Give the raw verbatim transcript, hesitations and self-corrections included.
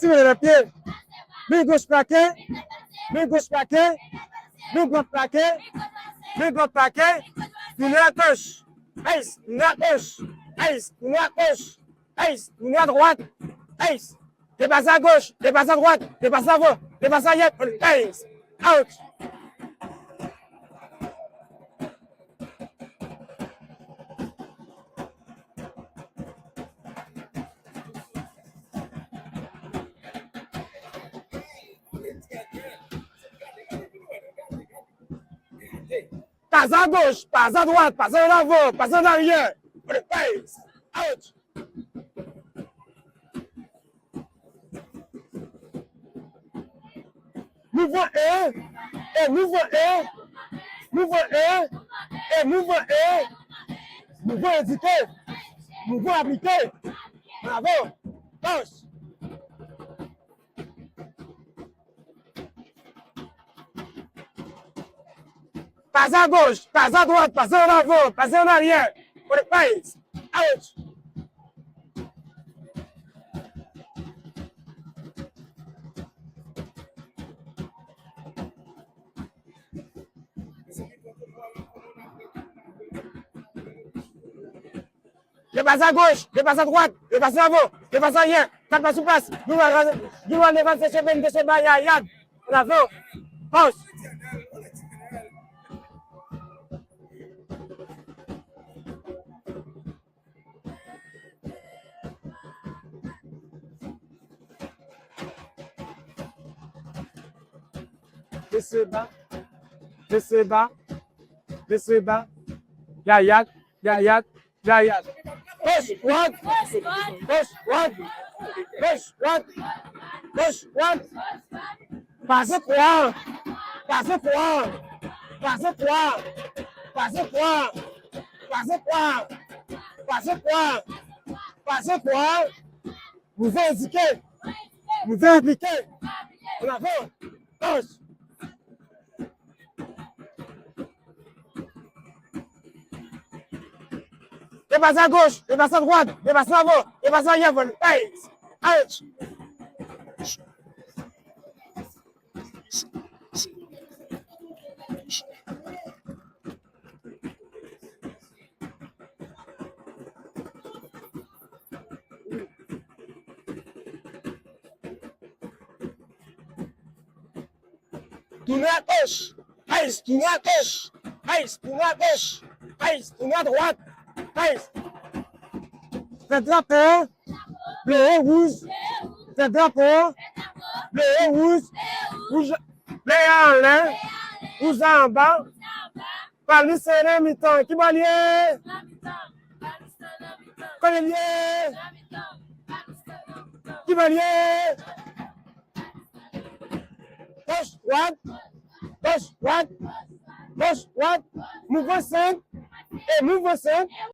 Tire nan pye. Men goch plake. Men goch plake. Men dwat plake. Men dwat plake. Tounen agoch. Ace, tounen agoch. Ace, tounen agoch. Ace, tounen adwat. Ace, depase agoch. Depase adwat. Depase avan. Depase aryè. Ace, out. Pase agoch, pase adwat, pase an avan, pase an aryè. Ace, out. Mouvman e, e mouvman e, mouvman e, e mouvman e, mouvman endike, mouvman aplike. Bravo. Goch. Pase agoch, pase adwat, pase an avan, pase an aryè. Kote pase. Out. Depase agoch, depase adwat, depase avan, depase aryè, kat pa sou pas, nou va, nou va leve se chemen de se bayayad. An avan. Pause. Mesye ba, mesye ba, mesye ba. Yayad, yayad, yayad. Goch, dwat, goch, dwat, goch, dwat, goch, dwat. Pase kwa, pase kwa, pase kwa, pase kwa, pase kwa, pase kwa, pase kwa. Mouvman endike, mouvman aplike. An avan. Goch. Depase agoch, depase adwat, depase avan, depase aryè, ace, out. Tounen agoch. Ace, tounen agoch. Ace, tounen agoch. Ace, tounen adwat. Ace. Fè drapo. Ble e wouj. Fè drapo. Ble e wouj. Wouj, ble a anlè. Wouj la anba. Bal misye nan mitan. Ki bò l ye? Kote l ye? Ki bò l ye? Goch, dwat, goch, dwat, goch, dwat. Mouvman senk. E mouvman senk.